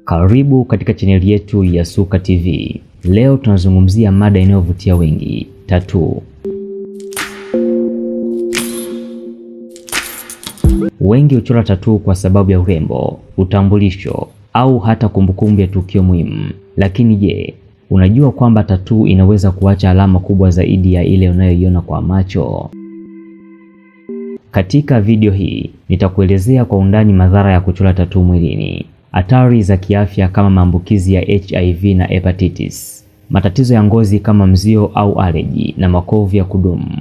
Karibu katika chaneli yetu ya Suka TV. Leo tunazungumzia mada inayovutia wengi, tatuu. Wengi huchora tatuu kwa sababu ya urembo, utambulisho au hata kumbukumbu ya tukio muhimu. Lakini je, unajua kwamba tatuu inaweza kuacha alama kubwa zaidi ya ile unayoiona kwa macho? Katika video hii nitakuelezea kwa undani madhara ya kuchora tatuu mwilini, hatari za kiafya kama maambukizi ya HIV na hepatitis, matatizo ya ngozi kama mzio au aleji na makovu ya kudumu,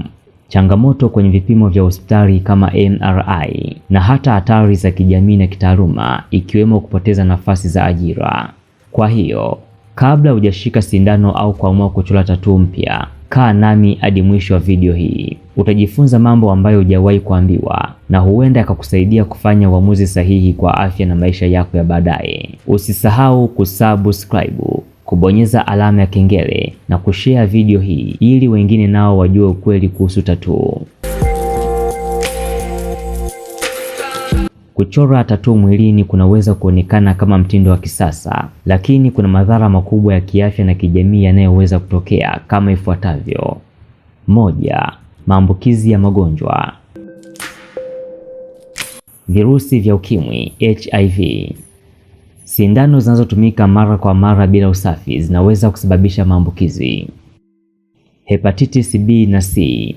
changamoto kwenye vipimo vya hospitali kama MRI na hata hatari za kijamii na kitaaluma ikiwemo kupoteza nafasi za ajira. Kwa hiyo, kabla hujashika sindano au kuamua kuchora tatuu mpya, kaa nami hadi mwisho wa video hii. Utajifunza mambo ambayo hujawahi kuambiwa na huenda yakakusaidia kufanya uamuzi sahihi kwa afya na maisha yako ya baadaye. Usisahau kusubscribe, kubonyeza alama ya kengele na kushare video hii ili wengine nao wajue ukweli kuhusu tatuu. Kuchora tatuu mwilini kunaweza kuonekana kama mtindo wa kisasa, lakini kuna madhara makubwa ya kiafya na kijamii yanayoweza kutokea kama ifuatavyo. 1. Maambukizi ya magonjwa. Virusi vya ukimwi, HIV. Sindano zinazotumika mara kwa mara bila usafi zinaweza kusababisha maambukizi. Hepatitis B na C.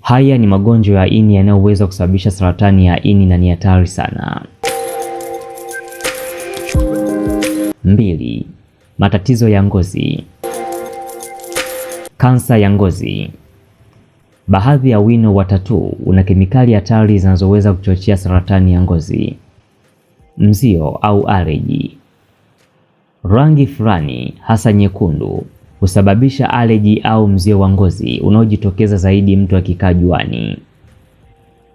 Haya ni magonjwa ya ini yanayoweza kusababisha saratani ya ini na ni hatari sana. 2. Matatizo ya ngozi. Kansa ya ngozi. Baadhi ya wino wa tatuu una kemikali hatari zinazoweza kuchochea saratani ya ngozi. Mzio au aleji. Rangi fulani hasa nyekundu husababisha aleji au mzio wa ngozi unaojitokeza zaidi mtu akikaa juani.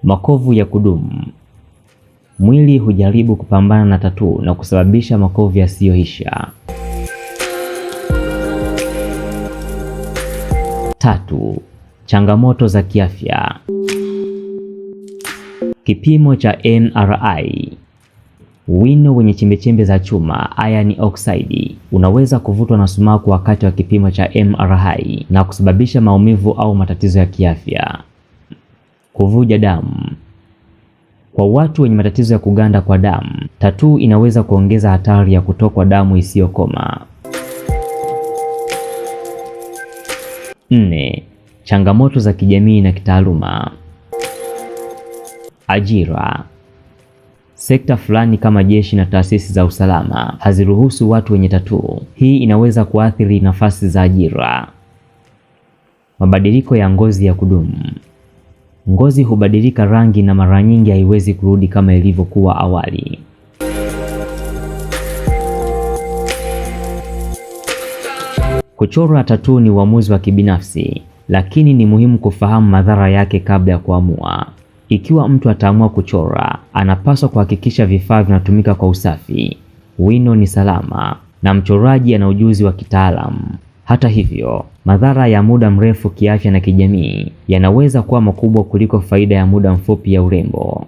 Makovu ya kudumu. Mwili hujaribu kupambana na tatuu na kusababisha makovu yasiyoisha. 3. Changamoto za kiafya. Kipimo cha MRI. Wino wenye chembechembe za chuma iron oxide unaweza kuvutwa na sumaku wakati wa kipimo cha MRI na kusababisha maumivu au matatizo ya kiafya. Kuvuja damu. Kwa watu wenye matatizo ya kuganda kwa damu, tatuu inaweza kuongeza hatari ya kutokwa damu isiyokoma. 4. Changamoto za kijamii na kitaaluma. Ajira. Sekta fulani kama jeshi na taasisi za usalama haziruhusu watu wenye tatuu. Hii inaweza kuathiri nafasi za ajira. Mabadiliko ya ngozi ya kudumu. Ngozi hubadilika rangi na mara nyingi haiwezi kurudi kama ilivyokuwa awali. Kuchora tatuu ni uamuzi wa kibinafsi, lakini ni muhimu kufahamu madhara yake kabla ya kuamua. Ikiwa mtu ataamua kuchora, anapaswa kuhakikisha vifaa vinatumika kwa usafi, wino ni salama na mchoraji ana ujuzi wa kitaalamu. Hata hivyo, madhara ya muda mrefu kiafya na kijamii yanaweza kuwa makubwa kuliko faida ya muda mfupi ya urembo.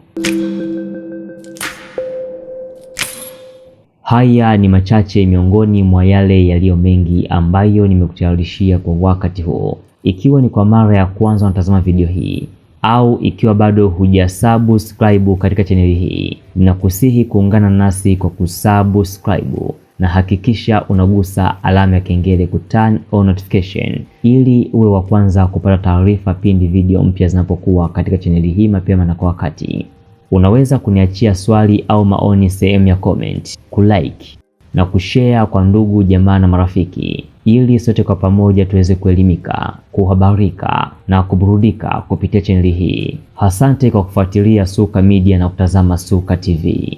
Haya ni machache miongoni mwa yale yaliyo mengi ambayo nimekutayarishia kwa wakati huu. Ikiwa ni kwa mara ya kwanza unatazama video hii au ikiwa bado hujasubscribe katika chaneli hii, ninakusihi kuungana nasi kwa kusubscribe na hakikisha unagusa alama ya kengele ku turn on notification ili uwe wa kwanza kupata taarifa pindi video mpya zinapokuwa katika chaneli hii mapema na kwa wakati. Unaweza kuniachia swali au maoni sehemu ya comment, kulike na kushare kwa ndugu jamaa na marafiki ili sote kwa pamoja tuweze kuelimika, kuhabarika na kuburudika kupitia chaneli hii. Asante kwa kufuatilia Suka Media na kutazama Suka TV.